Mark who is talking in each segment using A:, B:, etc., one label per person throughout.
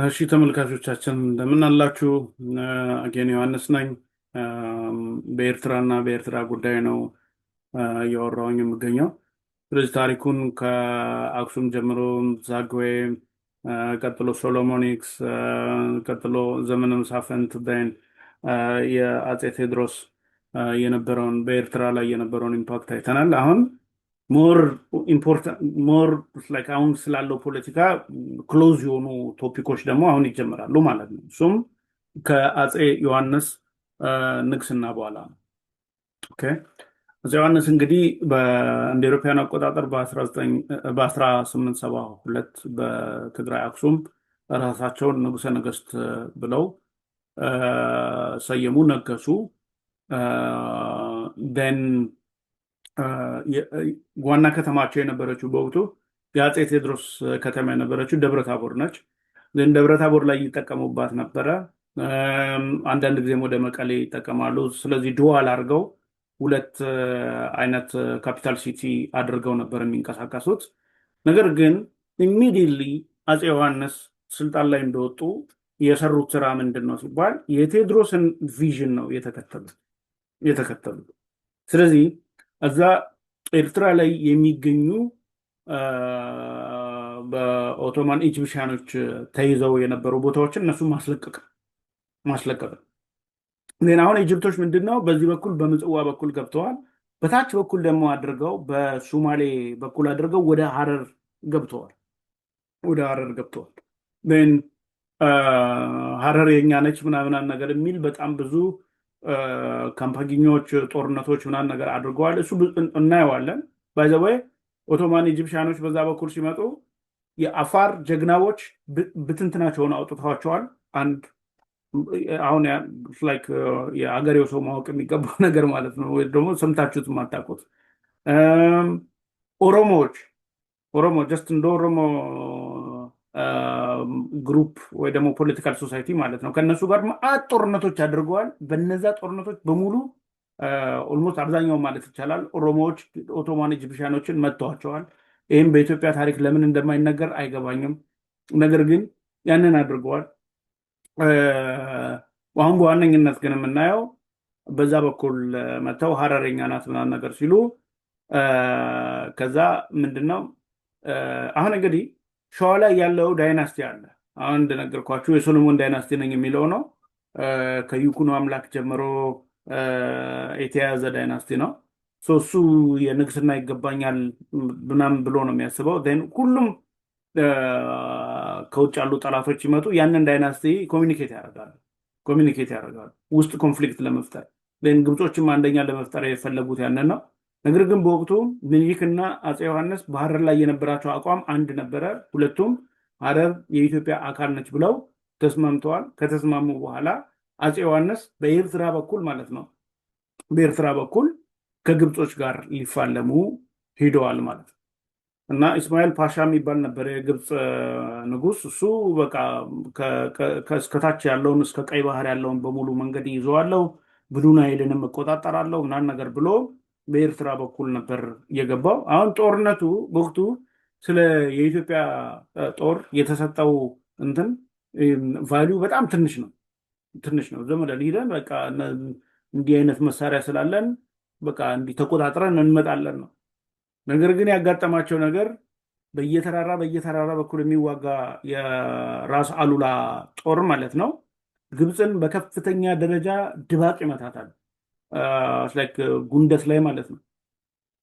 A: እሺ ተመልካቾቻችን እንደምን አላችሁ? Again ዮሐንስ ነኝ። በኤርትራና በኤርትራ ጉዳይ ነው እያወራሁኝ የምገኘው። ስለዚህ ታሪኩን ከአክሱም ጀምሮ ዛግዌ፣ ቀጥሎ Solomonics፣ ቀጥሎ ዘመነ መሳፍንት፣ then የአጼ ቴዎድሮስ የነበረውን በኤርትራ ላይ የነበረውን impact አይተናል። አሁን more important, more like አሁን ስላለው ፖለቲካ close የሆኑ topic ኦች ደግሞ አሁን ይጀምራሉ ማለት ነው። እሱም ከአጼ ዮሐንስ ንግስና በኋላ ነው። Okay፣ አጼ ዮሐንስ እንግዲህ እንደ አውሮፓውያን አቆጣጠር በ1872 በትግራይ አክሱም ራሳቸውን ንጉሠ ነገሥት ብለው ሰየሙ፣ ነገሱ። Then ዋና ከተማቸው የነበረችው በወቅቱ የአፄ ቴዎድሮስ ከተማ የነበረችው ደብረ ታቦር ነች። ግን ደብረ ታቦር ላይ ይጠቀሙባት ነበረ። አንዳንድ ጊዜም ወደ መቀሌ ይጠቀማሉ። ስለዚህ dual አድርገው ሁለት አይነት capital city አድርገው ነበር የሚንቀሳቀሱት። ነገር ግን immediately አፄ ዮሐንስ ስልጣን ላይ እንደወጡ የሰሩት ስራ ምንድን ነው ሲባል የቴዎድሮስን vision ነው የተከተሉት። ስለዚህ እዛ ኤርትራ ላይ የሚገኙ በ Ottoman Egyptian ኖች ተይዘው የነበሩ ቦታዎችን እነሱ ማስለቀቅ። ግን አሁን Egypt ኦች ምንድን ነው በዚህ በኩል በምጽዋ በኩል ገብተዋል። በታች በኩል ደግሞ አድርገው በሱማሌ በኩል አድርገው ወደ ሀረር ገብተዋል። ወደ ሀረር ገብተዋል። Then ሀረር የኛ ነች ምናምን ነገር የሚል በጣም ብዙ campaign ኦች፣ ጦርነቶች ምናምን ነገር አድርገዋል። እሱ እናየዋለን። By the way, Ottoman Egyptian ኖች በዛ በኩል ሲመጡ የአፋር ጀግናዎች ብትንትናቸውን አውጥተዋቸዋል። አንድ አሁን like የአገሬው ሰው ማወቅ የሚገባው ነገር ማለት ነው፣ ወይ ደግሞ ሰምታችሁት የማታውቁት ኦሮሞዎች፣ ኦሮሞ just እንደ ኦሮሞ group ወይ ደግሞ political society ማለት ነው። ከእነሱ ጋር መዓት ጦርነቶች አድርገዋል። በነዛ ጦርነቶች በሙሉ almost አብዛኛው ማለት ይቻላል ኦሮሞዎች Ottoman Egyptian ኖችን መትተዋቸዋል። ይህም በኢትዮጵያ ታሪክ ለምን እንደማይነገር አይገባኝም። ነገር ግን ያንን አድርገዋል። አሁን በዋነኝነት ግን የምናየው በዛ በኩል መጥተው ሀረር የኛ ናት ምናምን ነገር ሲሉ ከዛ ምንድነው አሁን እንግዲህ ሸዋ ላይ ያለው dynasty አለ። አሁን እንደነገርኳችሁ የሶሎሞን dynasty ነኝ የሚለው ነው። ከይኩኖ አምላክ ጀምሮ የተያዘ dynasty ነው። እሱ የንግስና ይገባኛል ምናምን ብሎ ነው የሚያስበው። Then ሁሉም ከውጭ ያሉ ጠላቶች ሲመጡ ያንን dynasty communicate ያደርጋሉ ውስጥ conflict ለመፍጠር። Then ግብጾችም አንደኛ ለመፍጠር የፈለጉት ያንን ነው። ነገር ግን በወቅቱ ምኒልክና አፄ ዮሐንስ በሀረር ላይ የነበራቸው አቋም አንድ ነበረ። ሁለቱም ሀረር የኢትዮጵያ አካል ነች ብለው ተስማምተዋል። ከተስማሙ በኋላ አፄ ዮሐንስ በኤርትራ በኩል ማለት ነው፣ በኤርትራ በኩል ከግብጾች ጋር ሊፋለሙ ሂደዋል ማለት ነው። እና ኢስማኤል ፓሻ የሚባል ነበር የግብፅ ንጉስ። እሱ በቃ እስከታች ያለውን እስከ ቀይ ባህር ያለውን በሙሉ መንገድ ይዘዋለው፣ Blue Nile ንም እቆጣጠራለሁ ምናምን ነገር ብሎ በኤርትራ በኩል ነበር የገባው። አሁን ጦርነቱ በወቅቱ ስለ የኢትዮጵያ ጦር የተሰጠው እንትን value በጣም ትንሽ ነው፣ ትንሽ ነው። ዘመድ ሂደን በቃ እንዲህ አይነት መሳሪያ ስላለን በቃ እንዲህ ተቆጣጥረን እንመጣለን ነው። ነገር ግን ያጋጠማቸው ነገር በየተራራ በኩል የሚዋጋ የራስ አሉላ ጦር ማለት ነው ግብፅን በከፍተኛ ደረጃ ድባቅ ይመታታል። Like ጉንደት ላይ ማለት ነው።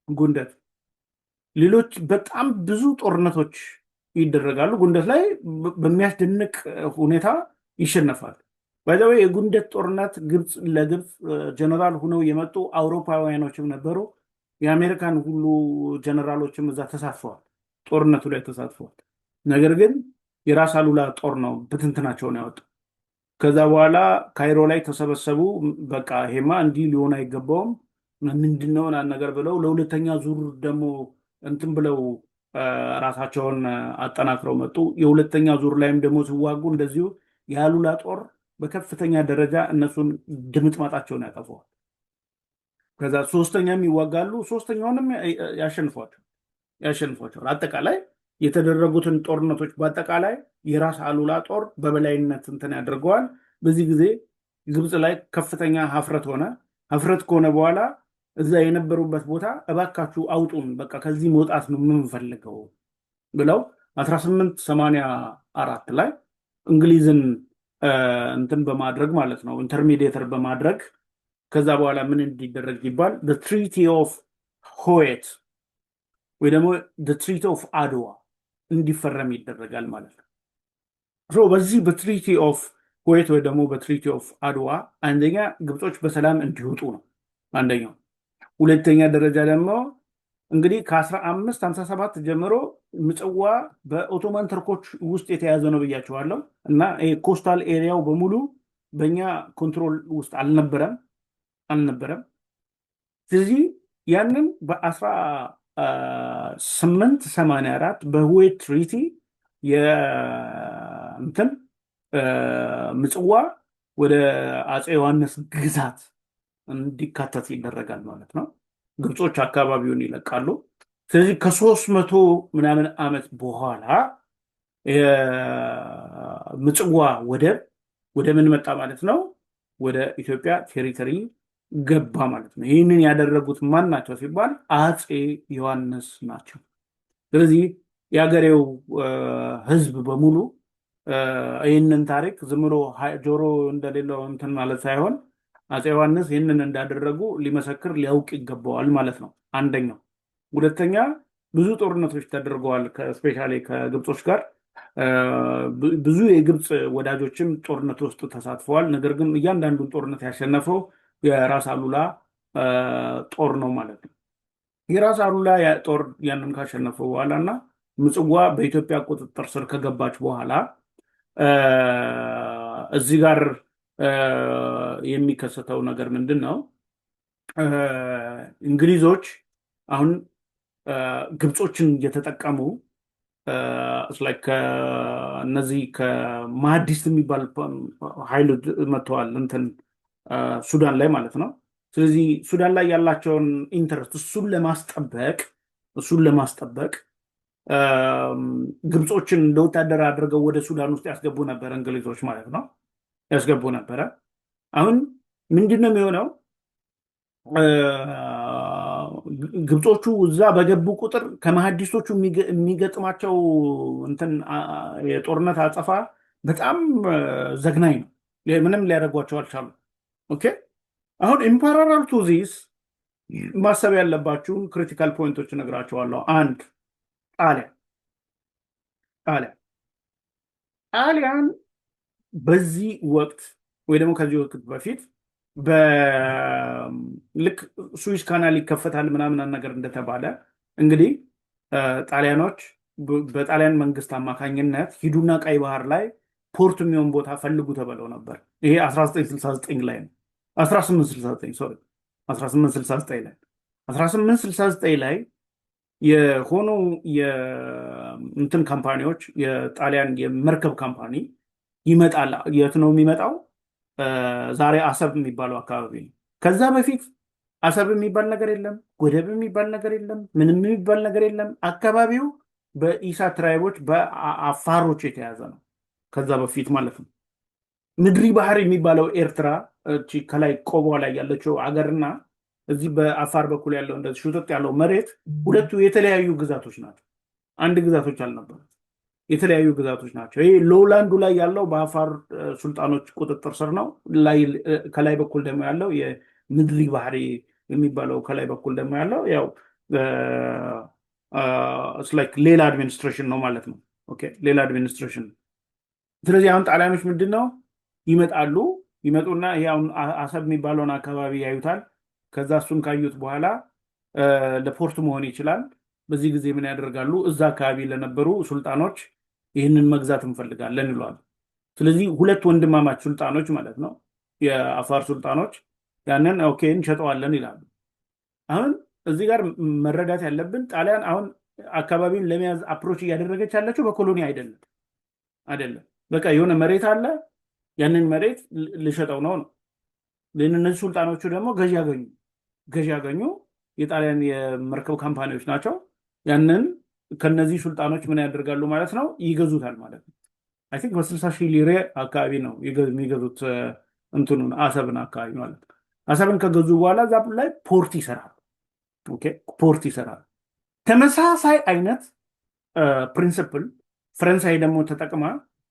A: ጉንደት፣ ሌሎች በጣም ብዙ ጦርነቶች ይደረጋሉ። ጉንደት ላይ በሚያስደንቅ ሁኔታ ይሸነፋል። By the way, የጉንደት ጦርነት ግብፅ ለግብፅ ጀነራል ሁነው የመጡ አውሮፓውያኖችም ነበሩ። የአሜሪካን ሁሉ ጀነራሎችም እዛ ተሳትፈዋል፣ ጦርነቱ ላይ ተሳትፈዋል። ነገር ግን የራስ አሉላ ጦር ነው ብትንትናቸውን ያወጣው። ከዛ በኋላ ካይሮ ላይ ተሰበሰቡ። በቃ ይሄማ እንዲህ ሊሆን አይገባውም፣ ምንድነው ምናምን ነገር ብለው ለሁለተኛ ዙር ደግሞ እንትን ብለው ራሳቸውን አጠናክረው መጡ። የሁለተኛ ዙር ላይም ደግሞ ሲዋጉ እንደዚሁ የአሉላ ጦር በከፍተኛ ደረጃ እነሱን ድምጥማጣቸውን ያጠፈዋል። ከዛ ሶስተኛም ይዋጋሉ፣ ሶስተኛውንም ያሸንፏቸዋል። አጠቃላይ የተደረጉትን ጦርነቶች በአጠቃላይ የራስ አሉላ ጦር በበላይነት እንትን ያደርገዋል። በዚህ ጊዜ ግብፅ ላይ ከፍተኛ ሀፍረት ሆነ። ሀፍረት ከሆነ በኋላ እዛ የነበሩበት ቦታ እባካችሁ አውጡን፣ በቃ ከዚህ መውጣት ነው የምንፈልገው ብለው 1884 ላይ እንግሊዝን እንትን በማድረግ ማለት ነው፣ intermediator በማድረግ፣ ከዛ በኋላ ምን እንዲደረግ ይባል Treaty of Hewett ወይ ደግሞ Treaty of Adwa እንዲፈረም ይደረጋል ማለት ነው። በዚህ በ Treaty of Hewett ወይ ደግሞ በ Treaty of Adwa አንደኛ ግብጾች በሰላም እንዲወጡ ነው አንደኛው። ሁለተኛ ደረጃ ደግሞ እንግዲህ ከ1557 ጀምሮ ምጽዋ በኦቶማን ተርኮች ውስጥ የተያዘ ነው ብያችኋለሁ። እና coastal area ው በሙሉ በእኛ control ውስጥ አልነበረም። ስለዚህ ያንን በ1884 በ Hewett Treaty የእንትን ምጽዋ ወደ አፄ ዮሐንስ ግዛት እንዲካተት ይደረጋል ማለት ነው። ግብጾች አካባቢውን ይለቃሉ። ስለዚህ ከ300 ምናምን ዓመት በኋላ የምጽዋ ወደብ ወደ ምን መጣ ማለት ነው? ወደ ኢትዮጵያ territory ገባ ማለት ነው። ይህንን ያደረጉት ማን ናቸው ሲባል አፄ ዮሐንስ ናቸው። ስለዚህ የሀገሬው ሕዝብ በሙሉ ይህንን ታሪክ ዝም ብሎ ጆሮ እንደሌለው እንትን ማለት ሳይሆን አፄ ዮሐንስ ይህንን እንዳደረጉ ሊመሰክር ሊያውቅ ይገባዋል ማለት ነው። አንደኛው። ሁለተኛ ብዙ ጦርነቶች ተደርገዋል፣ especially ከግብጾች ጋር። ብዙ የግብፅ ወዳጆችም ጦርነት ውስጥ ተሳትፈዋል። ነገር ግን እያንዳንዱን ጦርነት ያሸነፈው የራስ አሉላ ጦር ነው ማለት ነው። የራስ አሉላ ጦር ያንን ካሸነፈው በኋላ እና ምጽዋ በኢትዮጵያ ቁጥጥር ስር ከገባች በኋላ እዚህ ጋር የሚከሰተው ነገር ምንድን ነው? እንግሊዞች አሁን ግብጾችን እየተጠቀሙ እነዚህ ከማህዲስት የሚባል ኃይል መጥተዋል፣ እንትን ሱዳን ላይ ማለት ነው። ስለዚህ ሱዳን ላይ ያላቸውን interest እሱን ለማስጠበቅ ግብጾችን እንደ ወታደር አድርገው ወደ ሱዳን ውስጥ ያስገቡ ነበረ፣ እንግሊዞች ማለት ነው፣ ያስገቡ ነበረ። አሁን ምንድን ነው የሚሆነው? ግብጾቹ እዛ በገቡ ቁጥር ከመሀዲስቶቹ የሚገጥማቸው እንትን የጦርነት አጸፋ በጣም ዘግናኝ ነው። ምንም ሊያደርጓቸው አልቻሉም። Okay፣ አሁን in parallel to this ማሰብ ያለባችሁን critical point ኦች እነግራችኋለሁ። አንድ፣ ጣሊያን በዚህ ወቅት ወይ ደግሞ ከዚህ ወቅት በፊት ልክ Suez Canal ይከፈታል ምናምን ነገር እንደተባለ እንግዲህ ጣሊያኖች በጣሊያን መንግስት አማካኝነት ሂዱና ቀይ ባህር ላይ port የሚሆን ቦታ ፈልጉ ተብለው ነበር። ይሄ 1969 ላይ ነው። 1869፣ sorry፣ 1869 ላይ፣ 1869 ላይ የሆኑ የእንትን company ዎች፣ የጣሊያን የመርከብ company ይመጣል። የት ነው የሚመጣው? ዛሬ አሰብ የሚባለው አካባቢ ነው። ከዛ በፊት አሰብ የሚባል ነገር የለም፣ ወደብ የሚባል ነገር የለም፣ ምንም የሚባል ነገር የለም። አካባቢው በኢሳ tribe ኦች፣ በአፋሮች የተያዘ ነው። ከዛ በፊት ማለት ነው። ምድሪ ባህር የሚባለው ኤርትራ እቺ ከላይ ቆቧ ላይ ያለችው አገርና እዚህ በአፋር በኩል ያለው እንደዚህ ሹጥጥ ያለው መሬት ሁለቱ የተለያዩ ግዛቶች ናቸው። አንድ ግዛቶች አልነበሩም። የተለያዩ ግዛቶች ናቸው። ይሄ lowland ኡ ላይ ያለው በአፋር ሱልጣኖች ቁጥጥር ስር ነው። ከላይ በኩል ደግሞ ያለው የምድሪ ባህሪ የሚባለው ከላይ በኩል ደግሞ ያለው ያው like ሌላ administration ነው ማለት ነው። Okay፣ ሌላ administration ነው። ስለዚህ አሁን ጣሊያኖች ምንድን ነው ይመጣሉ። ይመጡና ይሄ አሁን አሰብ የሚባለውን አካባቢ ያዩታል። ከዛ እሱን ካዩት በኋላ ለ port መሆን ይችላል። በዚህ ጊዜ ምን ያደርጋሉ? እዛ አካባቢ ለነበሩ ሱልጣኖች ይህንን መግዛት እንፈልጋለን ይለዋል። ስለዚህ ሁለት ወንድማማች ሱልጣኖች ማለት ነው፣ የአፋር ሱልጣኖች፣ ያንን okay እንሸጠዋለን ይላሉ። አሁን እዚህ ጋር መረዳት ያለብን ጣሊያን አሁን አካባቢውን ለመያዝ approach እያደረገች ያለችው በ colony አይደለም። በቃ የሆነ መሬት አለ፣ ያንን መሬት ልሸጠው ነው ነው። እነዚህ ሱልጣኖቹ ደግሞ ገዢ ያገኙ፣ የጣሊያን የመርከብ company ዎች ናቸው። ያንን ከነዚህ ሱልጣኖች ምን ያደርጋሉ ማለት ነው? ይገዙታል ማለት ነው። I think በ60,000 ሊሬ አካባቢ ነው የሚገዙት እንትኑን አሰብን አካባቢ ማለት ነው። አሰብን ከገዙ በኋላ እዛ ላይ port ይሰራሉ። Okay, port ይሰራሉ። ተመሳሳይ አይነት principle ፈረንሳይ ደግሞ ተጠቅማ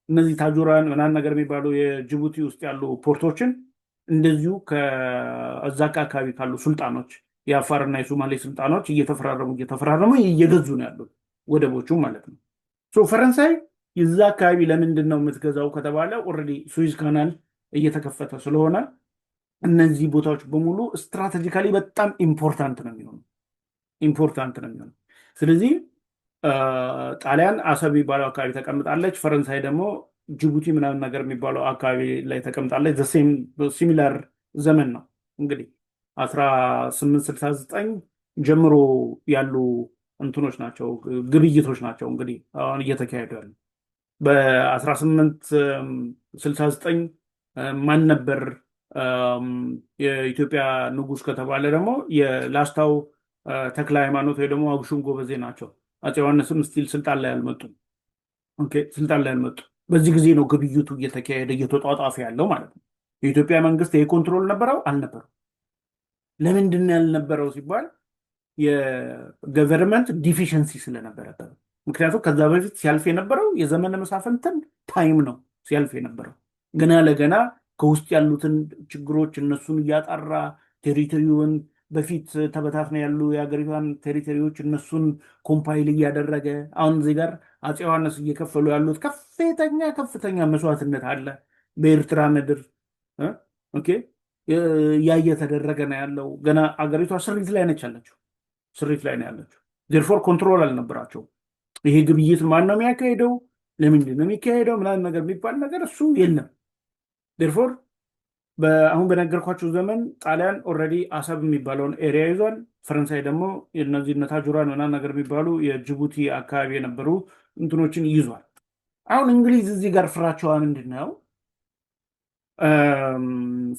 A: እነዚህ ታጁራን ምናምን ነገር የሚባሉ የጅቡቲ ውስጥ ያሉ port ኦችን እንደዚሁ ከዛ አካባቢ ካሉ ሱልጣኖች፣ የአፋርና የሶማሌ ሱልጣኖች እየተፈራረሙ እየተፈራረሙ እየገዙ ነው ያሉት ወደቦቹ ማለት ነው። ፈረንሳይ የዛ አካባቢ ለምንድን ነው የምትገዛው ከተባለ already Suez Canal እየተከፈተ ስለሆነ እነዚህ ቦታዎች በሙሉ strategically በጣም important ነው የሚሆኑ። ስለዚህ ጣሊያን አሰብ የሚባለው አካባቢ ተቀምጣለች። ፈረንሳይ ደግሞ ጅቡቲ ምናምን ነገር የሚባለው አካባቢ ላይ ተቀምጣለች። Similar ዘመን ነው እንግዲህ፣ 1869 ጀምሮ ያሉ እንትኖች ናቸው፣ ግብይቶች ናቸው እንግዲህ አሁን እየተካሄዱ ያሉ። በ1869 ማን ነበር የኢትዮጵያ ንጉስ ከተባለ ደግሞ የላስታው ተክለ ሃይማኖት ወይ ደግሞ አጉሹም ጎበዜ ናቸው። አፄ ዮሐንስም still ስልጣን ላይ አልመጡም። Okay፣ ስልጣን ላይ አልመጡም። በዚህ ጊዜ ነው ግብይቱ እየተካሄደ እየተጧጧፈ ያለው ማለት ነው። የኢትዮጵያ መንግስት ይሄ control ነበረው አልነበረው? ለምንድን ነው ያልነበረው ሲባል የ government deficiency ስለነበረበት። ምክንያቱም ከዛ በፊት ሲያልፍ የነበረው የዘመነ መሳፍንትን time ነው ሲያልፍ የነበረው። ገና ለገና ከውስጥ ያሉትን ችግሮች እነሱን እያጣራ territory ውን በፊት ተበታትነው ያሉ የሀገሪቷን territory ዎች እነሱን compile እያደረገ አሁን እዚህ ጋር አፄ ዮሐንስ እየከፈሉ ያሉት ከፍተኛ ከፍተኛ መስዋዕትነት አለ በኤርትራ ምድር። Okay፣ ያ እየተደረገ ነው ያለው። ገና አገሪቷ ስሪት ላይ ነች ያለችው፣ ስሪት ላይ ነው ያለችው። Therefore control አልነበራቸውም። ይሄ ግብይት ማን ነው የሚያካሄደው፣ ለምንድን ነው የሚካሄደው ምናምን ነገር የሚባል ነገር እሱ የለም። Therefore አሁን በነገርኳችሁ ዘመን ጣሊያን already አሰብ የሚባለውን area ይዟል። ፈረንሳይ ደግሞ እነዚህ እነ ታጁራን ምናምን ነገር የሚባሉ የጅቡቲ አካባቢ የነበሩ እንትኖችን ይዟል። አሁን እንግሊዝ እዚህ ጋር ፍራቸዋ ምንድን ነው?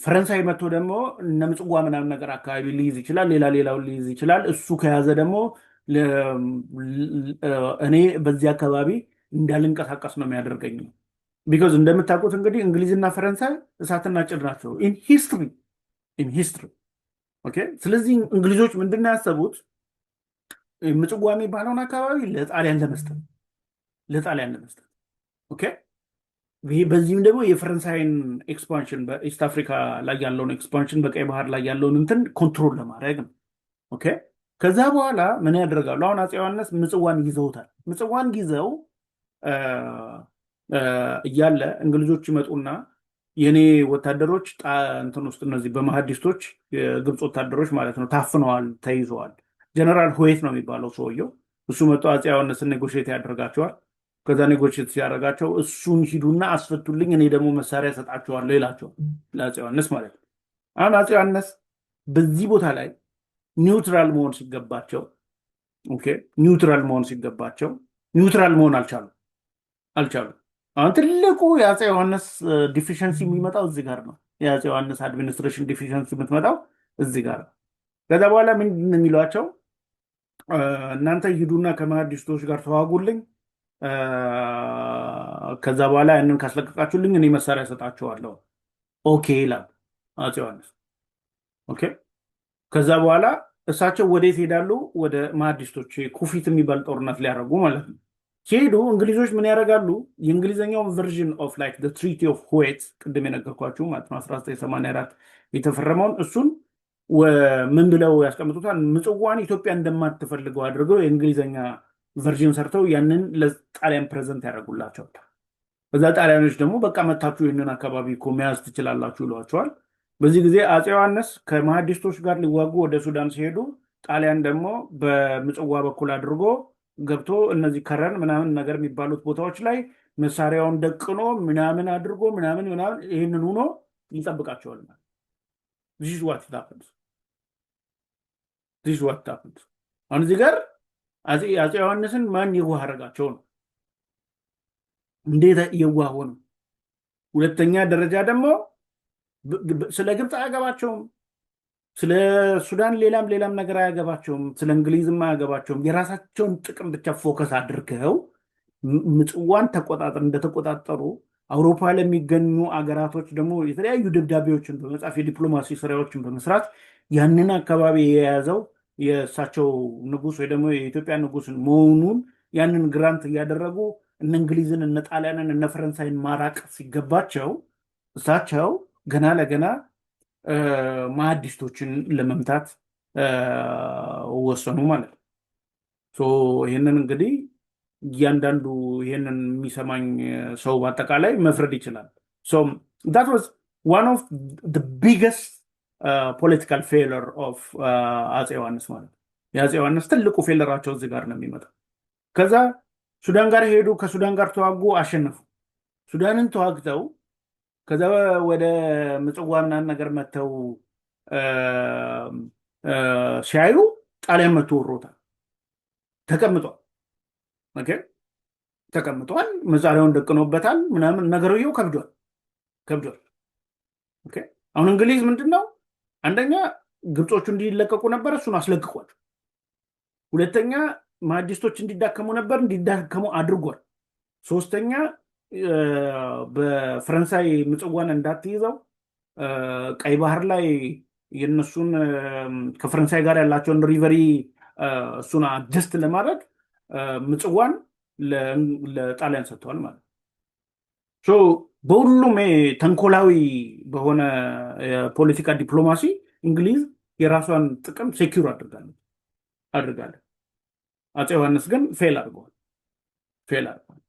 A: ፈረንሳይ መጥቶ ደግሞ እነ ምጽዋ ምናምን ነገር አካባቢ ሊይዝ ይችላል፣ ሌላ ሌላውን ሊይዝ ይችላል። እሱ ከያዘ ደግሞ እኔ በዚህ አካባቢ እንዳልንቀሳቀስ ነው የሚያደርገኝ። Because እንደምታውቁት እንግዲህ እንግሊዝና ፈረንሳይ እሳትና ጭድ ናቸው in history, in history። Okay። ስለዚህ እንግሊዞች ምንድን ነው ያሰቡት? ምጽዋ የሚባለውን አካባቢ ለጣሊያን ለመስጠት። Okay። በዚህም ደግሞ የፈረንሳይን expansion፣ በ East Africa ላይ ያለውን expansion፣ በቀይ ባህር ላይ ያለውን እንትን control ለማድረግ ነው። Okay፣ ከዛ በኋላ ምን ያደርጋሉ? አሁን አፄ ዮሐንስ ምጽዋን ይዘውታል። ምጽዋን ይዘው እያለ እንግሊዞች ይመጡና የኔ ወታደሮች እንትን ውስጥ እነዚህ በመሀዲስቶች፣ የግብፅ ወታደሮች ማለት ነው፣ ታፍነዋል፣ ተይዘዋል። ጀነራል ሁዌት ነው የሚባለው ሰውየው። እሱ መጥቶ አፄ ዮሐንስን negotiate ያደርጋቸዋል። ከዛ negotiate ሲያደርጋቸው እሱን ሂዱና አስፈቱልኝ፣ እኔ ደግሞ መሳሪያ ሰጣቸዋለሁ ይላቸዋል፣ ለአፄ ዮሐንስ ማለት ነው። አሁን አፄ ዮሐንስ በዚህ ቦታ ላይ neutral መሆን ሲገባቸው፣ okay፣ neutral መሆን ሲገባቸው neutral መሆን አልቻሉም። አሁን ትልቁ የአፄ ዮሐንስ deficiency የሚመጣው እዚህ ጋር ነው። የአፄ ዮሐንስ administration deficiency የምትመጣው እዚህ ጋር ነው። ከዛ በኋላ ምንድን ነው የሚሏቸው? እናንተ ሂዱና ከመሀዲስቶች ጋር ተዋጉልኝ፣ ከዛ በኋላ ያንን ካስለቀቃችሁልኝ እኔ መሳሪያ እሰጣችኋለሁ። Okay ይላል አፄ ዮሐንስ። Okay፣ ከዛ በኋላ እሳቸው ወዴት ሄዳሉ? ወደ መሀዲስቶች ኩፊት የሚባል ጦርነት ሊያደርጉ ማለት ነው። ሲሄዱ እንግሊዞች ምን ያደርጋሉ? የእንግሊዝኛውን version of like Treaty of Hewett፣ ቅድም የነገርኳችሁ ማለት ነው፣ 1984 የተፈረመውን እሱን ምን ብለው ያስቀምጡታል? ምጽዋን ኢትዮጵያ እንደማትፈልገው አድርገው የእንግሊዝኛ version ሰርተው ያንን ለጣሊያን present ያደርጉላቸዋል። በዛ ጣሊያኖች ደግሞ በቃ መታችሁ ይህንን አካባቢ እኮ መያዝ ትችላላችሁ ይሏቸዋል። በዚህ ጊዜ አፄ ዮሐንስ ከመሀዲስቶች ጋር ሊዋጉ ወደ ሱዳን ሲሄዱ ጣሊያን ደግሞ በምጽዋ በኩል አድርጎ ገብቶ እነዚህ ከረን ምናምን ነገር የሚባሉት ቦታዎች ላይ መሳሪያውን ደቅኖ ምናምን አድርጎ ምናምን ምናምን ይህንን ሆኖ ይጠብቃቸዋል። ማለት this what happens, this what happens። አሁን እዚህ ጋር አፄ ዮሐንስን ማን የዋህ አደረጋቸው ነው? እንዴት የዋህ ሆኑ? ሁለተኛ ደረጃ ደግሞ ስለ ግብፅ አያገባቸውም። ስለ ሱዳን ሌላም ሌላም ነገር አያገባቸውም፣ ስለ እንግሊዝም አያገባቸውም። የራሳቸውን ጥቅም ብቻ focus አድርገው ምጽዋን ተቆጣጠር እንደተቆጣጠሩ አውሮፓ ለሚገኙ አገራቶች ደግሞ የተለያዩ ደብዳቤዎችን በመጻፍ የዲፕሎማሲ ስራዎችን በመስራት ያንን አካባቢ የያዘው የእሳቸው ንጉስ ወይ ደግሞ የኢትዮጵያ ንጉስ መሆኑን ያንን grant እያደረጉ እነ እንግሊዝን፣ እነ ጣሊያንን፣ እነ ፈረንሳይን ማራቅ ሲገባቸው እሳቸው ገና ለገና ማህዲስቶችን ለመምታት ወሰኑ ማለት ነው። ይህንን እንግዲህ እያንዳንዱ ይህንን የሚሰማኝ ሰው በአጠቃላይ መፍረድ ይችላል። That was one of biggest political failure of አፄ ዮሐንስ ማለት ነው። የአፄ ዮሐንስ ትልቁ failure ኣቸው እዚህ ጋር ነው የሚመጣው። ከዛ ሱዳን ጋር ሄዱ፣ ከሱዳን ጋር ተዋጉ፣ አሸነፉ። ሱዳንን ተዋግተው ከዛ ወደ ምጽዋ ምናምን ነገር መተው ሲያዩ ጣሊያን መቶ ወሮታል። ተቀምጧል። Okay፣ ተቀምጧል። መሳሪያውን ደቅኖበታል ምናምን ነገርየው ከብዷል ከብዷል። Okay፣ አሁን እንግሊዝ ምንድን ነው፣ አንደኛ ግብጾቹ እንዲለቀቁ ነበር፣ እሱን አስለቅቋል። ሁለተኛ ማህዲስቶች እንዲዳከሙ ነበር፣ እንዲዳከሙ አድርጓል። ሶስተኛ በፈረንሳይ ምጽዋን እንዳትይዘው ቀይ ባህር ላይ የእነሱን ከፈረንሳይ ጋር ያላቸውን rivalry እሱን adjust ለማድረግ ምጽዋን ለጣሊያን ሰጥተዋል ማለት ነው። በሁሉም ተንኮላዊ በሆነ የፖለቲካ ዲፕሎማሲ እንግሊዝ የራሷን ጥቅም secure አድርጋለች። አፄ ዮሐንስ ግን fail አድርገዋል fail አድርገዋል።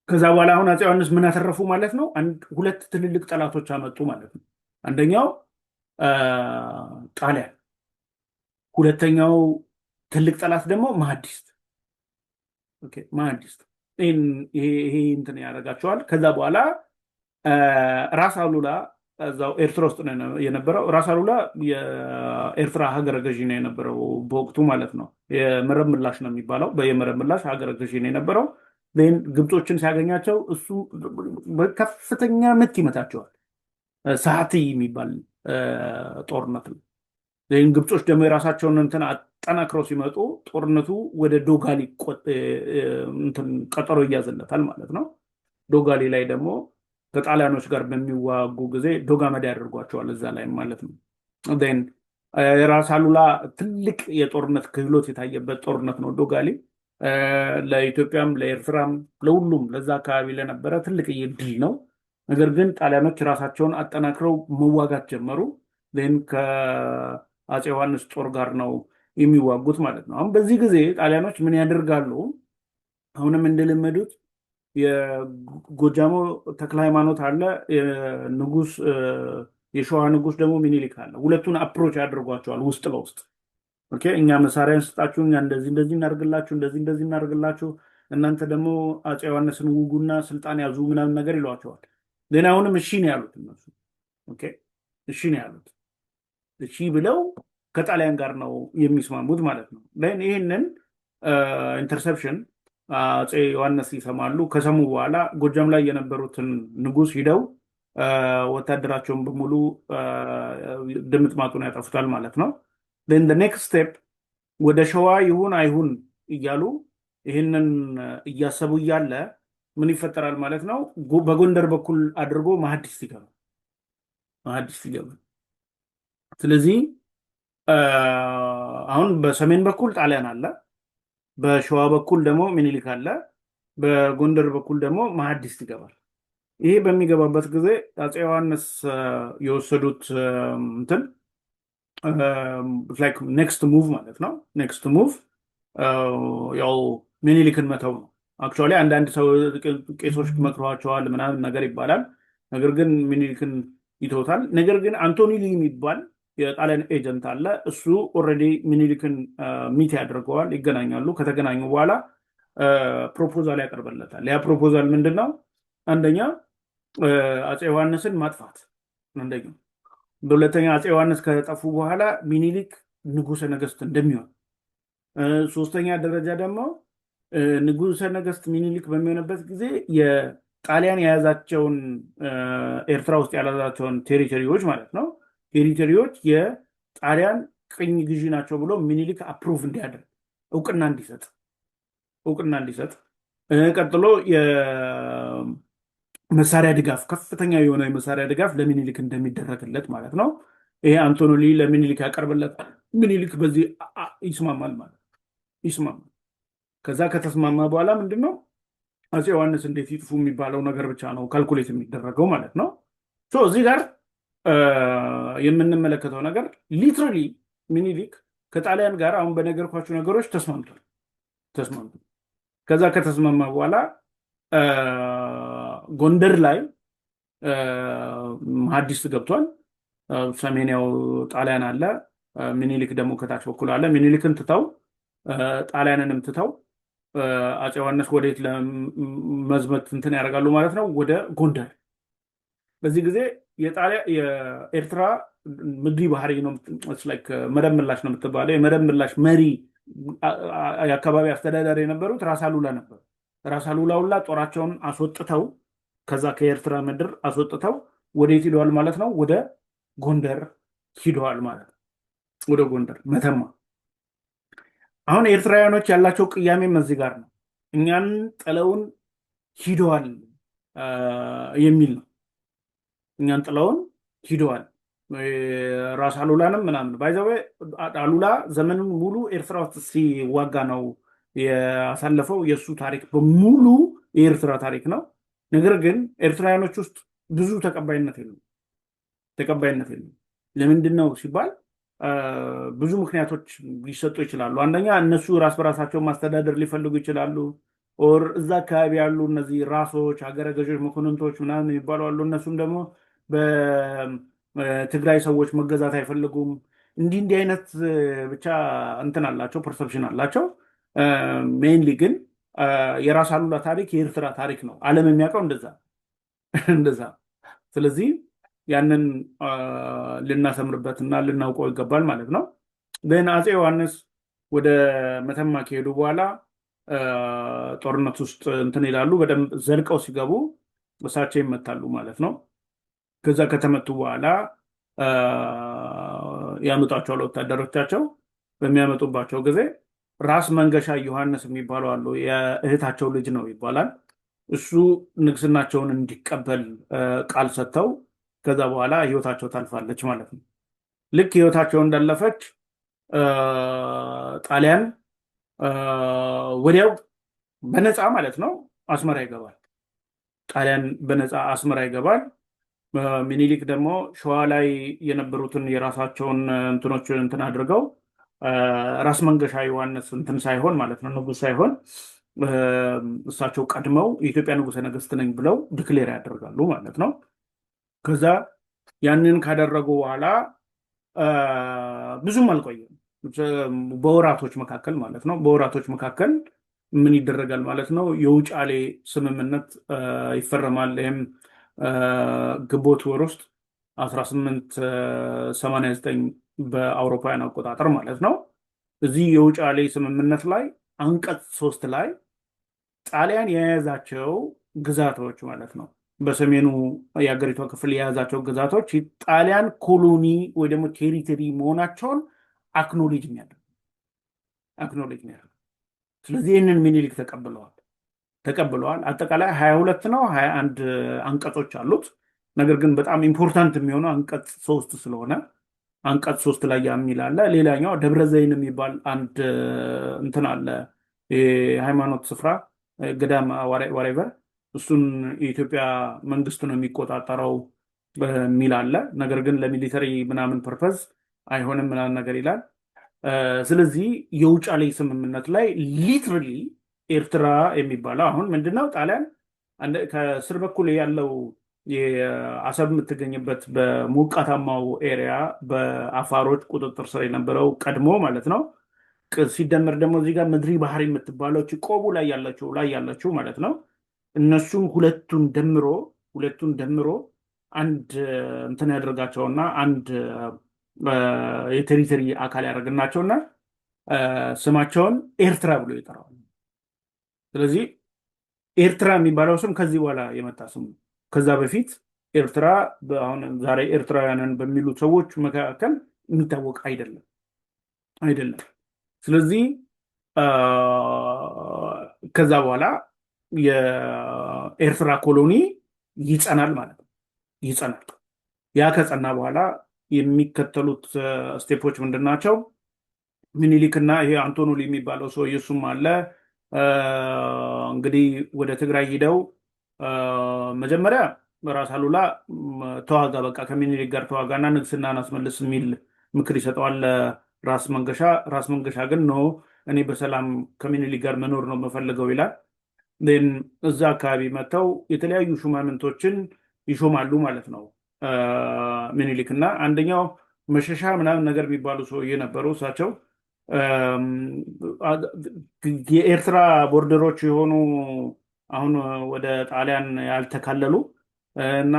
A: ከዛ በኋላ አሁን አፄ ዮሐንስ ምን አተረፉ ማለት ነው? አንድ ሁለት ትልልቅ ጠላቶች አመጡ ማለት ነው። አንደኛው ጣሊያን፣ ሁለተኛው ትልቅ ጠላት ደግሞ ማህዲስት። Okay፣ ማህዲስት ይሄ እንትን ያደርጋቸዋል። ከዛ በኋላ ራስ አሉላ እዛው ኤርትራ ውስጥ ነው የነበረው። ራስ አሉላ የኤርትራ ሀገረ ገዢ ነው የነበረው በወቅቱ ማለት ነው። የመረብ ምላሽ ነው የሚባለው። የመረብ ምላሽ ሀገረ ገዢ ነው የነበረው። ግብጾችን ሲያገኛቸው እሱ በከፍተኛ ምት ይመታቸዋል። ሰዓቲ የሚባል ጦርነት ነው። ግብጾች ደግሞ የራሳቸውን እንትን አጠናክረው ሲመጡ ጦርነቱ ወደ ዶጋሊ ቀጠሮ ይያዝለታል ማለት ነው። ዶጋሊ ላይ ደግሞ ከጣሊያኖች ጋር በሚዋጉ ጊዜ ዶግ አመድ ያደርጓቸዋል እዛ ላይ ማለት ነው። የራስ አሉላ ትልቅ የጦርነት ክህሎት የታየበት ጦርነት ነው ዶጋሊ። ለኢትዮጵያም ለኤርትራም ለሁሉም ለዛ አካባቢ ለነበረ ትልቅ ድል ነው። ነገር ግን ጣሊያኖች ራሳቸውን አጠናክረው መዋጋት ጀመሩ። ከአፄ ዮሐንስ ጦር ጋር ነው የሚዋጉት ማለት ነው። አሁን በዚህ ጊዜ ጣሊያኖች ምን ያደርጋሉ? አሁንም እንደለመዱት የጎጃሙ ተክለ ሃይማኖት አለ፣ ንጉስ የሸዋ ንጉስ ደግሞ ሚኒሊክ አለ። ሁለቱን approach ያደርጓቸዋል ውስጥ ለውስጥ። Okay፣ እኛ መሳሪያ እንስጣችሁ፣ እኛ እንደዚህ እንደዚህ እናደርግላችሁ፣ እንደዚህ እንደዚህ እናደርግላችሁ፣ እናንተ ደግሞ አፄ ዮሐንስን ውጉና ስልጣን ያዙ ምናምን ነገር ይሏቸዋል። ግን አሁንም እሺ ነው ያሉት እነሱ። Okay፣ እሺ ነው ያሉት። እሺ ብለው ከጣሊያን ጋር ነው የሚስማሙት ማለት ነው። ይህንን interception አፄ ዮሐንስ ይሰማሉ። ከሰሙ በኋላ ጎጃም ላይ የነበሩትን ንጉስ ሂደው ወታደራቸውን በሙሉ ድምጥማጡን ያጠፉታል ማለት ነው። Next step ወደ ሸዋ ይሁን አይሁን እያሉ ይህንን እያሰቡ እያለ ምን ይፈጠራል ማለት ነው? በጎንደር በኩል አድርጎ ማህዲስት ይገባል። ማህዲስት ይገባል። ስለዚህ አሁን በሰሜን በኩል ጣሊያን አለ፣ በሸዋ በኩል ደግሞ ሚኒሊክ አለ፣ በጎንደር በኩል ደግሞ ማህዲስት ይገባል። ይሄ በሚገባበት ጊዜ አፄ ዮሐንስ የወሰዱት እንትን next move ማለት ነው። Next move ያው ሚኒሊክን መተው ነው። Actually አንዳንድ ሰው ቄሶች መክረዋቸዋል ምናምን ነገር ይባላል። ነገር ግን ሚኒሊክን ይተውታል። ነገር ግን አንቶኒሊ የሚባል የጣሊያን agent አለ። እሱ already ሚኒሊክን meet ያደርገዋል። ይገናኛሉ። ከተገናኙ በኋላ proposal ያቀርብለታል። ያ proposal ምንድን ነው? አንደኛ አፄ ዮሐንስን ማጥፋት አንደኛው። በሁለተኛ አፄ ዮሐንስ ከጠፉ በኋላ ሚኒሊክ ንጉሰ ነገስት እንደሚሆን፣ ሶስተኛ ደረጃ ደግሞ ንጉሰ ነገስት ሚኒሊክ በሚሆንበት ጊዜ የጣሊያን የያዛቸውን ኤርትራ ውስጥ የያዛቸውን territory ዎች ማለት ነው territory ዎች የጣሊያን ጣሊያን ቅኝ ግዢ ናቸው ብሎ ሚኒሊክ approve እንዲያደርግ፣ እውቅና እንዲሰጥ፣ ቀጥሎ የመሳሪያ ድጋፍ፣ ከፍተኛ የሆነ የመሳሪያ ድጋፍ ለሚኒሊክ እንደሚደረግለት ማለት ነው። ይሄ አንቶኔሊ ለሚኒሊክ ያቀርብለታል። ሚኒሊክ በዚህ ይስማማል ማለት ይስማማል። ከዛ ከተስማማ በኋላ ምንድን ነው፣ አፄ ዮሐንስ እንዴት ይጥፉ የሚባለው ነገር ብቻ ነው calculate የሚደረገው ማለት ነው። እዚህ ጋር የምንመለከተው ነገር literally ሚኒሊክ ከጣሊያን ጋር አሁን በነገርኳችሁ ነገሮች ተስማምቷል። ከዛ ከተስማማ በኋላ ጎንደር ላይ መሀዲስት ገብቷል። ሰሜን ያው ጣሊያን አለ። ሚኒሊክ ደግሞ ከታች በኩል አለ። ሚኒሊክን ትተው፣ ጣሊያንንም ትተው አፄ ዮሐንስ ወዴት ለመዝመት እንትን ያደርጋሉ ማለት ነው? ወደ ጎንደር። በዚህ ጊዜ የኤርትራ ምድሪ ባህሪ ነው፣ መረብ ምላሽ ነው የምትባለው። የመረብ ምላሽ መሪ፣ የአካባቢ አስተዳዳሪ የነበሩት ራስ አሉላ ነበሩ። ራስ አሉላ ሁላ ጦራቸውን አስወጥተው፣ ከዛ ከኤርትራ ምድር አስወጥተው ወዴት ሂደዋል ማለት ነው? ወደ ጎንደር ሂደዋል ማለት ነው። ወደ ጎንደር መተማ። አሁን ኤርትራውያኖች ያላቸው ቅያሜም እዚህ ጋር ነው። እኛን ጥለውን ሂደዋል የሚል ነው። እኛን ጥለውን ሂደዋል። ራስ አሉላንም ምናምን፣ by the way አሉላ ዘመኑን ሙሉ ኤርትራ ውስጥ ሲዋጋ ነው ያሳለፈው። የእሱ ታሪክ በሙሉ የኤርትራ ታሪክ ነው። ነገር ግን ኤርትራውያኖች ውስጥ ብዙ ተቀባይነት የለም። ለምንድን ነው ሲባል ብዙ ምክንያቶች ሊሰጡ ይችላሉ። አንደኛ እነሱ ራስ በራሳቸው ማስተዳደር ሊፈልጉ ይችላሉ። Or እዛ አካባቢ ያሉ እነዚህ ራሶች፣ ሀገረ ገዦች፣ መኮንንቶች ምናምን የሚባሉ አሉ። እነሱም ደግሞ በትግራይ ሰዎች መገዛት አይፈልጉም። እንዲህ እንዲህ አይነት ብቻ እንትን አላቸው፣ perception አላቸው። Mainly ግን የራስ አሉላ ታሪክ የኤርትራ ታሪክ ነው። ዓለም የሚያውቀው እንደዛ። ስለዚህ ያንን ልናሰምርበት እና ልናውቀው ይገባል ማለት ነው። Then አፄ ዮሐንስ ወደ መተማ ከሄዱ በኋላ ጦርነት ውስጥ እንትን ይላሉ። በደንብ ዘልቀው ሲገቡ እሳቸው ይመታሉ ማለት ነው። ከዛ ከተመቱ በኋላ ያመጧቸዋል ወታደሮቻቸው። በሚያመጡባቸው ጊዜ ራስ መንገሻ ዮሐንስ የሚባሉ አሉ። የእህታቸው ልጅ ነው ይባላል። እሱ ንግስናቸውን እንዲቀበል ቃል ሰጥተው ከዛ በኋላ ህይወታቸው ታልፋለች ማለት ነው። ልክ ህይወታቸው እንዳለፈች ጣሊያን ወዲያው በነፃ ማለት ነው አስመራ ይገባል። ጣሊያን በነፃ አስመራ ይገባል። ሚኒሊክ ደግሞ ሸዋ ላይ የነበሩትን የራሳቸውን እንትኖች እንትን አድርገው፣ ራስ መንገሻ ዮሐንስ እንትን ሳይሆን ማለት ነው፣ ንጉስ ሳይሆን እሳቸው ቀድመው የኢትዮጵያ ንጉሠ ነገሥት ነኝ ብለው declare ያደርጋሉ ማለት ነው። ከዛ ያንን ካደረጉ በኋላ ብዙም አልቆየም። በወራቶች መካከል ማለት ነው። በወራቶች መካከል ምን ይደረጋል ማለት ነው? የውጫሌ ስምምነት ይፈረማል። ይህም ግንቦት ወር ውስጥ 1889 በአውሮፓውያን አቆጣጠር ማለት ነው። እዚህ የውጫሌ ስምምነት ላይ አንቀጽ 3 ላይ ጣሊያን የያዛቸው ግዛቶች ማለት ነው፣ በሰሜኑ የሀገሪቷ ክፍል የያዛቸው ግዛቶች ጣሊያን colony ወይ ደግሞ territory መሆናቸውን acknowledge የሚያደርግ። ስለዚህ ይህንን ሚኒሊክ ተቀብለዋል። አጠቃላይ 22 ነው 21 አንቀጾች አሉት። ነገር ግን በጣም important የሚሆነው አንቀጽ 3 ስለሆነ አንቀጽ 3 ላይ የሚል አለ። ሌላኛው ደብረ ዘይን የሚባል አንድ እንትን አለ፣ የሃይማኖት ስፍራ፣ ገዳም whatever፣ እሱን የኢትዮጵያ መንግስት ነው የሚቆጣጠረው የሚል አለ። ነገር ግን ለ military ምናምን purpose አይሆንም ምናምን ነገር ይላል። ስለዚህ የውጫሌ ስምምነት ላይ literally ኤርትራ የሚባለው አሁን ምንድነው፣ ጣሊያን ከስር በኩል ያለው የአሰብ የምትገኝበት በሞቃታማው area በአፋሮች ቁጥጥር ስር የነበረው ቀድሞ ማለት ነው። ሲደመር ደግሞ እዚህ ጋር ምድሪ ባህር የምትባለው ቆቦ ላይ ያለችው ማለት ነው። እነሱን ሁለቱን ደምሮ አንድ እንትን ያደርጋቸውና አንድ የ territory አካል ያደርግናቸውና ስማቸውን ኤርትራ ብሎ ይጠራዋል። ስለዚህ ኤርትራ የሚባለው ስም ከዚህ በኋላ የመጣ ስም ነው። ከዛ በፊት ኤርትራ፣ አሁን ዛሬ ኤርትራውያንን በሚሉት ሰዎች መካከል የሚታወቅ አይደለም። ስለዚህ ከዛ በኋላ የኤርትራ colony ይጸናል ማለት ነው፣ ይጸናል። ያ ከጸና በኋላ የሚከተሉት step ኦች ምንድን ናቸው? ምኒልክና ይሄ አንቶኖሊ የሚባለው ሰው እሱም አለ። እንግዲህ ወደ ትግራይ ሂደው መጀመሪያ ራስ አሉላ ተዋጋ፣ በቃ ከምኒልክ ጋር ተዋጋና ንግስናን አስመልስ የሚል ምክር ይሰጠዋል ራስ መንገሻ። ራስ መንገሻ ግን no፣ እኔ በሰላም ከምኒልክ ጋር መኖር ነው የምፈልገው ይላል። እዛ አካባቢ መጥተው የተለያዩ ሹማምንቶችን ይሾማሉ ማለት ነው ምኒልክ። እና አንደኛው መሸሻ ምናምን ነገር የሚባሉ ሰውዬ ነበሩ። እሳቸው የኤርትራ border ኦች የሆኑ አሁን ወደ ጣሊያን ያልተካለሉ እና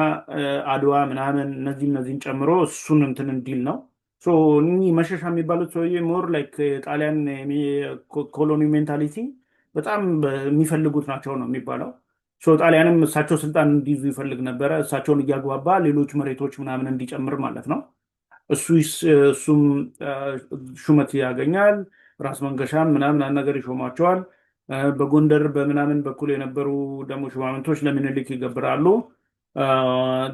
A: አድዋ ምናምን እነዚህን ጨምሮ እሱን እንትን እንዲል ነው። እኚህ መሸሻ የሚባሉት ሰውዬ more like የጣሊያን colony mentality በጣም የሚፈልጉት ናቸው ነው የሚባለው። ጣሊያንም እሳቸው ስልጣን እንዲይዙ ይፈልግ ነበረ። እሳቸውን እያግባባ ሌሎች መሬቶች ምናምን እንዲጨምር ማለት ነው። እሱም ሹመት ያገኛል። ራስ መንገሻም ምናምን ነገር ይሾማቸዋል። በጎንደር በምናምን በኩል የነበሩ ደግሞ ሹማምንቶች ለምኒልክ ይገብራሉ።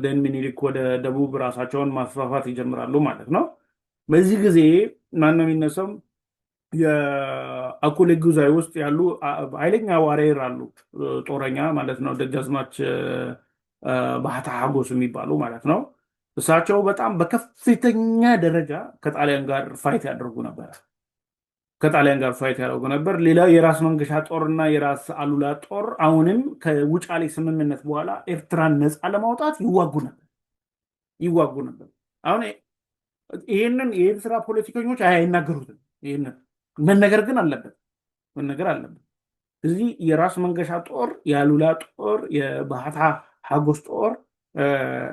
A: Then ምኒልክ ወደ ደቡብ ራሳቸውን ማስፋፋት ይጀምራሉ ማለት ነው። በዚህ ጊዜ ማን ነው የሚነሳው? የአኩሌ ጉዛይ ውስጥ ያሉ ኃይለኛ warrior አሉ፣ ጦረኛ ማለት ነው። ደጃዝማች ባህታ ሀጎስ የሚባሉ ማለት ነው። እሳቸው በጣም በከፍተኛ ደረጃ ከጣሊያን ጋር fight ያደርጉ ነበር። ከጣሊያን ጋር fight ያደርጉ ነበር። ሌላው የራስ መንገሻ ጦርና የራስ አሉላ ጦር አሁንም ከውጫሌ ስምምነት በኋላ ኤርትራን ነፃ ለማውጣት ይዋጉ ነበር። አሁን ይህንን የኤርትራ ፖለቲከኞች አይናገሩትም። ይህንን መነገር ግን አለበት፣ መነገር አለበት። እዚህ የራስ መንገሻ ጦር፣ የአሉላ ጦር፣ የባህታ ሀጎስ ጦር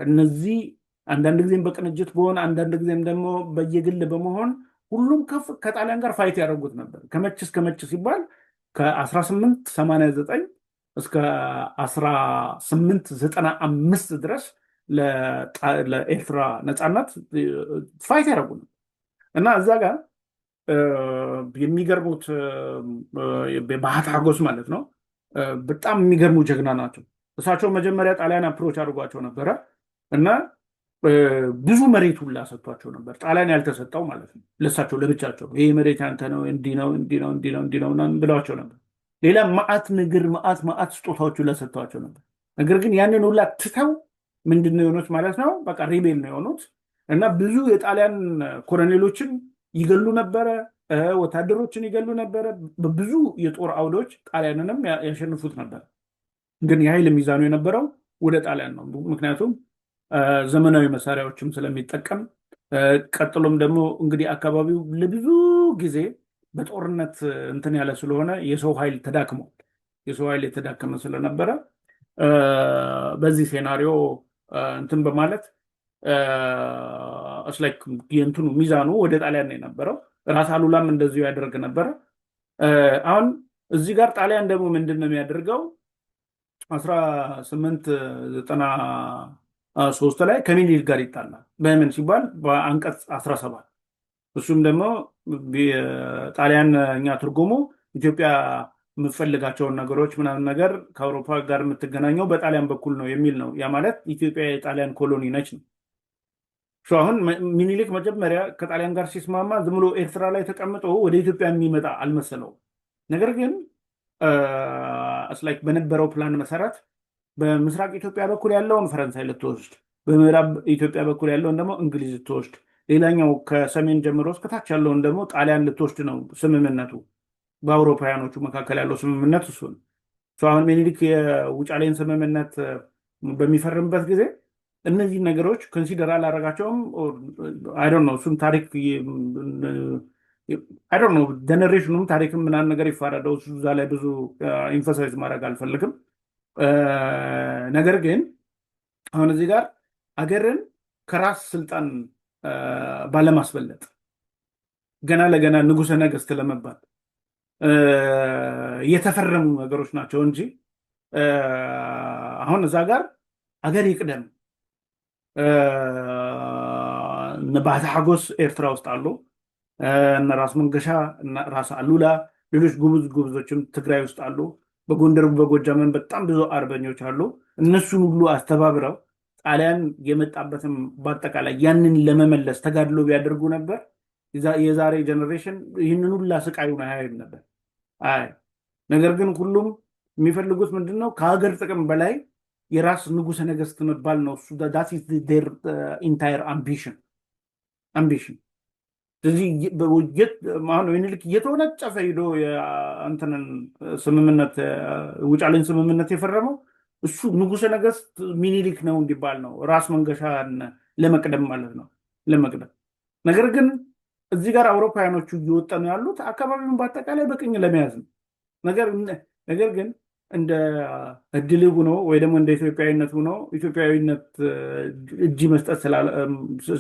A: እነዚህ አንዳንድ ጊዜም በቅንጅት በሆን አንዳንድ ጊዜም ደግሞ በየግል በመሆን ሁሉም ከፍ ከጣሊያን ጋር fight ያደርጉት ነበር። ከመች እስከ መች ሲባል ከ1889 እስከ 1895 ድረስ ለኤርትራ ነፃነት fight ያደረጉ ነበር። እና እዛ ጋር የሚገርሙት ባህታ ሀጎስ ማለት ነው፣ በጣም የሚገርሙ ጀግና ናቸው። እሳቸው መጀመሪያ ጣሊያን approach አድርጓቸው ነበረ እና ብዙ መሬት ሁላ ሰጥቷቸው ነበር። ጣሊያን ያልተሰጠው ማለት ነው። ለእሳቸው ለብቻቸው ይሄ መሬት ያንተ ነው፣ እንዲህ ነው፣ እንዲህ ነው፣ እንዲህ ነው፣ እንዲህ ነው ምናምን ብለዋቸው ነበር። ሌላ መዓት ነገር መዓት መዓት ስጦታዎች ሁላ ሰጥተዋቸው ነበር። ነገር ግን ያንን ሁላ ትተው ምንድን ነው የሆኑት ማለት ነው? በቃ rebel ነው የሆኑት እና ብዙ የጣሊያን ኮሎኔሎችን ይገሉ ነበረ፣ ወታደሮችን ይገሉ ነበረ። በብዙ የጦር አውዶች ጣሊያንንም ያሸንፉት ነበር። ግን የኃይል ሚዛኑ የነበረው ወደ ጣሊያን ነው። ምክንያቱም ዘመናዊ መሳሪያዎችም ስለሚጠቀም፣ ቀጥሎም ደግሞ እንግዲህ አካባቢው ለብዙ ጊዜ በጦርነት እንትን ያለ ስለሆነ የሰው ኃይል ተዳክሟል። የሰው ኃይል የተዳከመ ስለነበረ በዚህ scenario እንትን በማለት like የእንትኑ ሚዛኑ ወደ ጣሊያን ነው የነበረው። ራስ አሉላም እንደዚሁ ያደርግ ነበረ። አሁን እዚህ ጋር ጣሊያን ደግሞ ምንድን ነው የሚያደርገው? 1893 ላይ ከሚኒሊክ ጋር ይጣላል። በምን ሲባል በአንቀጽ 17። እሱም ደግሞ ጣሊያን እኛ ትርጉሙ ኢትዮጵያ የምትፈልጋቸውን ነገሮች ምናምን ነገር ከአውሮፓ ጋር የምትገናኘው በጣሊያን በኩል ነው የሚል ነው። ያ ማለት ኢትዮጵያ የጣሊያን colony ነች ነው። አሁን ሚኒሊክ መጀመሪያ ከጣሊያን ጋር ሲስማማ ዝም ብሎ ኤርትራ ላይ ተቀምጦ ወደ ኢትዮጵያ የሚመጣ አልመሰለውም። ነገር ግን like በነበረው ፕላን መሰረት በምስራቅ ኢትዮጵያ በኩል ያለውን ፈረንሳይ ልትወስድ፣ በምዕራብ ኢትዮጵያ በኩል ያለውን ደግሞ እንግሊዝ ልትወስድ፣ ሌላኛው ከሰሜን ጀምሮ እስከታች ያለውን ደግሞ ጣሊያን ልትወስድ ነው ስምምነቱ። በአውሮፓውያኖቹ መካከል ያለው ስምምነት እሱ ነው። አሁን ሚኒሊክ የውጫሌን ስምምነት በሚፈርምበት ጊዜ እነዚህ ነገሮች consider አላረጋቸውም። I don't know፣ እሱም ታሪክ I don't know፣ generation ኑም ታሪክም ምናምን ነገር ይፋረደው። እሱ እዛ ላይ ብዙ emphasize ማድረግ አልፈልግም። ነገር ግን አሁን እዚህ ጋር አገርን ከራስ ስልጣን ባለማስበለጥ ገና ለገና ንጉሠ ነገሥት ለመባል የተፈረሙ ነገሮች ናቸው እንጂ አሁን እዛ ጋር አገር ይቅደም፣ እነ ባህታ ሐጎስ ኤርትራ ውስጥ አሉ። እነ ራስ መንገሻ፣ እነ ራስ አሉላ፣ ሌሎች ጉብዝ ጉብዞችም ትግራይ ውስጥ አሉ። በጎንደር በጎጃምን በጣም ብዙ አርበኞች አሉ። እነሱን ሁሉ አስተባብረው ጣሊያን የመጣበትም በአጠቃላይ ያንን ለመመለስ ተጋድሎ ቢያደርጉ ነበር የዛሬ generation ይህንን ሁላ ስቃዩን አያይም ነበር። አይ ነገር ግን ሁሉም የሚፈልጉት ምንድን ነው? ከሀገር ጥቅም በላይ የራስ ንጉሰ ነገስት መባል ነው። እሱ that is their entire ambition። ስለዚህ አሁን ምኒልክ እየተወነጨፈ ሂዶ እንትንን ስምምነት፣ ውጫሌን ስምምነት የፈረመው እሱ ንጉሰ ነገስት ሚኒሊክ ነው እንዲባል ነው፣ ራስ መንገሻን ለመቅደም ማለት ነው፣ ለመቅደም። ነገር ግን እዚህ ጋር አውሮፓውያኖቹ እየወጠኑ ያሉት አካባቢውን በአጠቃላይ በቅኝ ለመያዝ ነው። ነገር ግን እንደ እድል ሆኖ ወይ ደግሞ እንደ ኢትዮጵያዊነት ሆኖ፣ ኢትዮጵያዊነት እጅ መስጠት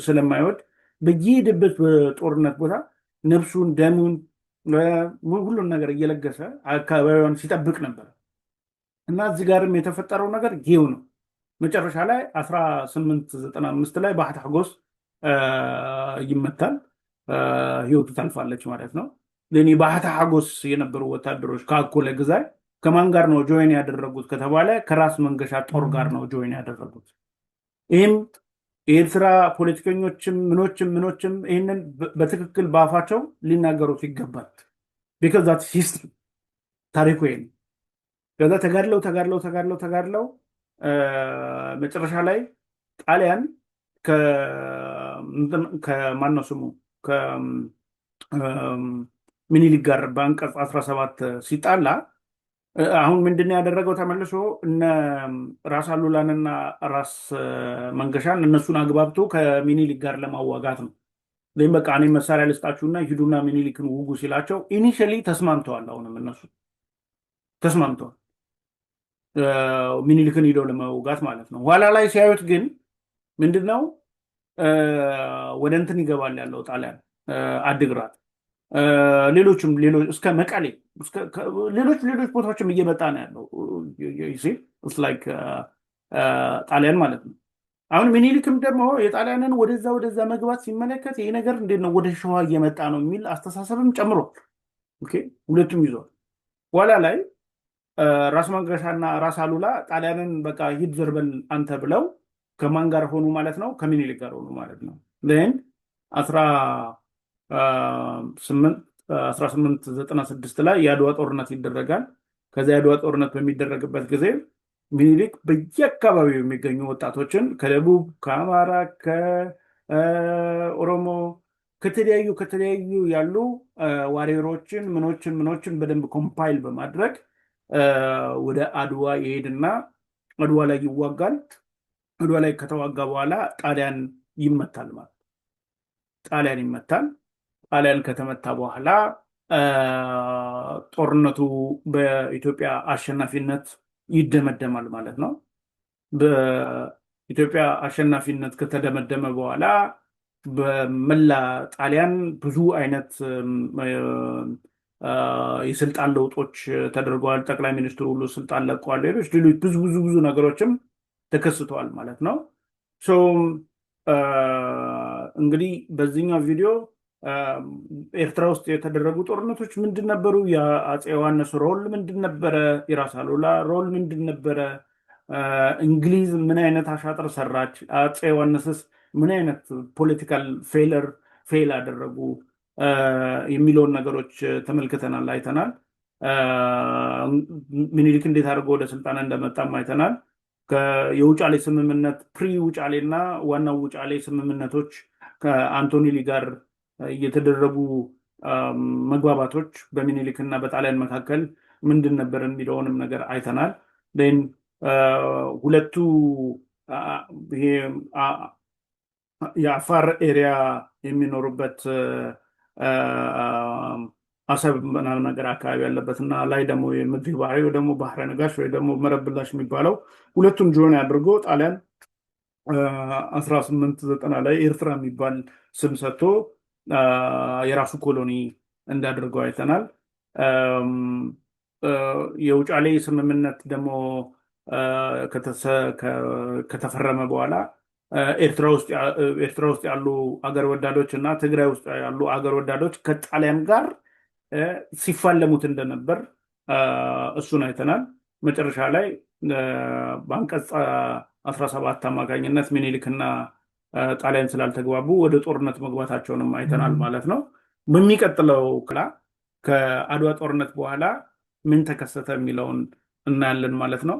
A: ስለማይወድ በየሄደበት በጦርነት ቦታ ነፍሱን፣ ደሙን፣ ሁሉን ነገር እየለገሰ አካባቢውን ሲጠብቅ ነበር እና እዚህ ጋርም የተፈጠረው ነገር ይሄው ነው። መጨረሻ ላይ 1895 ላይ ባህታ ሐጎስ ይመታል፣ ህይወቱ ታልፋለች ማለት ነው። ለኔ ባህታ ሐጎስ የነበሩ ወታደሮች ከአኮለ ግዛይ ከማን ጋር ነው join ያደረጉት ከተባለ ከራስ መንገሻ ጦር ጋር ነው join ያደረጉት። ይህም የኤርትራ ፖለቲከኞችም ምኖችም ምኖችም ይህንን በትክክል በአፋቸው ሊናገሩት ይገባል። Because that's history፣ ታሪኩ ይሄ ነው። ከዛ ተጋድለው ተጋድለው ተጋድለው ተጋድለው መጨረሻ ላይ ጣሊያን ከማነው ስሙ ከምኒልክ ጋር በአንቀጽ 17 ሲጣላ አሁን ምንድነው ያደረገው? ተመልሶ እነ ራስ አሉላንና ራስ መንገሻን እነሱን አግባብቶ ከሚኒሊክ ጋር ለማዋጋት ነው። ወይም በቃ እኔ መሳሪያ ልስጣችሁና ሂዱና ሚኒሊክን ውጉ ሲላቸው initially ተስማምተዋል። አሁንም እነሱ ተስማምተዋል፣ ሚኒሊክን ሂደው ለመውጋት ማለት ነው። ኋላ ላይ ሲያዩት ግን ምንድነው ወደ እንትን ይገባል ያለው ጣሊያን አድግራት፣ ሌሎችም ሌሎች እስከ መቀሌ፣ ሌሎች ሌሎች ቦታዎችም እየመጣ ነው ያለው like ጣሊያን ማለት ነው። አሁን ሚኒሊክም ደግሞ የጣሊያንን ወደዛ ወደዛ መግባት ሲመለከት ይሄ ነገር እንዴት ነው ወደ ሸዋ እየመጣ ነው የሚል አስተሳሰብም ጨምሯል። Okay፣ ሁለቱም ይዟል። ኋላ ላይ ራስ መንገሻና ራስ አሉላ ጣሊያንን በቃ ሂድ ዘርበል አንተ ብለው ከማን ጋር ሆኑ ማለት ነው? ከሚኒሊክ ጋር ሆኑ ማለት ነው። Then 1896 ላይ የአድዋ ጦርነት ይደረጋል። ከዚያ የአድዋ ጦርነት በሚደረግበት ጊዜ ሚኒሊክ በየአካባቢው የሚገኙ ወጣቶችን ከደቡብ፣ ከአማራ፣ ከኦሮሞ፣ ከተለያዩ ከተለያዩ ያሉ warrior ኦችን ምኖችን ምኖችን በደንብ compile በማድረግ ወደ አድዋ ይሄድና አድዋ ላይ ይዋጋል። አድዋ ላይ ከተዋጋ በኋላ ጣሊያን ይመታል ማለት ጣሊያን ይመታል። ጣሊያን ከተመታ በኋላ ጦርነቱ በኢትዮጵያ አሸናፊነት ይደመደማል ማለት ነው። በኢትዮጵያ አሸናፊነት ከተደመደመ በኋላ በመላ ጣሊያን ብዙ አይነት የስልጣን ለውጦች ተደርገዋል። ጠቅላይ ሚኒስትሩ ሁሉ ስልጣን ለቀዋል። ሌሎች ሌሎች ብዙ ብዙ ብዙ ነገሮችም ተከስተዋል ማለት ነው። So እንግዲህ በዚህኛው ቪዲዮ ኤርትራ ውስጥ የተደረጉ ጦርነቶች ምንድን ነበሩ? የአፄ ዮሐንስ role ምንድን ነበረ? የራስ አሉላ role ምንድን ነበረ? እንግሊዝ ምን አይነት አሻጥር ሰራች? አፄ ዮሐንስስ ምን አይነት political failure fail አደረጉ የሚለውን ነገሮች ተመልክተናል፣ አይተናል። ምኒልክ እንዴት አድርጎ ወደ ስልጣን እንደመጣም አይተናል። የውጫሌ ስምምነት፣ pre ውጫሌ እና ዋናው ውጫሌ ስምምነቶች ከአንቶኔሊ ጋር የተደረጉ መግባባቶች በሚኒሊክ እና በጣሊያን መካከል ምንድን ነበር የሚለውንም ነገር አይተናል። Then ሁለቱ ይሄ የአፋር area የሚኖሩበት አሰብ ምናምን ነገር አካባቢ ያለበት እና ላይ ደግሞ የምድር ባህር ወይ ደግሞ ባህረ ነጋሽ ወይ ደግሞ መረብ ብላሽ የሚባለው ሁለቱን join አድርጎ ጣሊያን 1890 ላይ ኤርትራ የሚባል ስም ሰጥቶ የራሱ colony እንዳደርገው አይተናል። የውጫሌ ስምምነት ደግሞ ከተፈረመ በኋላ ኤርትራ ውስጥ ያሉ አገር ወዳዶች እና ትግራይ ውስጥ ያሉ አገር ወዳዶች ከጣሊያን ጋር ሲፋለሙት እንደነበር እሱን አይተናል። መጨረሻ ላይ በአንቀጽ 17 አማካኝነት ምኒልክና ጣሊያን ስላልተግባቡ ወደ ጦርነት መግባታቸውንም አይተናል ማለት ነው። በሚቀጥለው ከአድዋ ጦርነት በኋላ ምን ተከሰተ የሚለውን እናያለን ማለት ነው።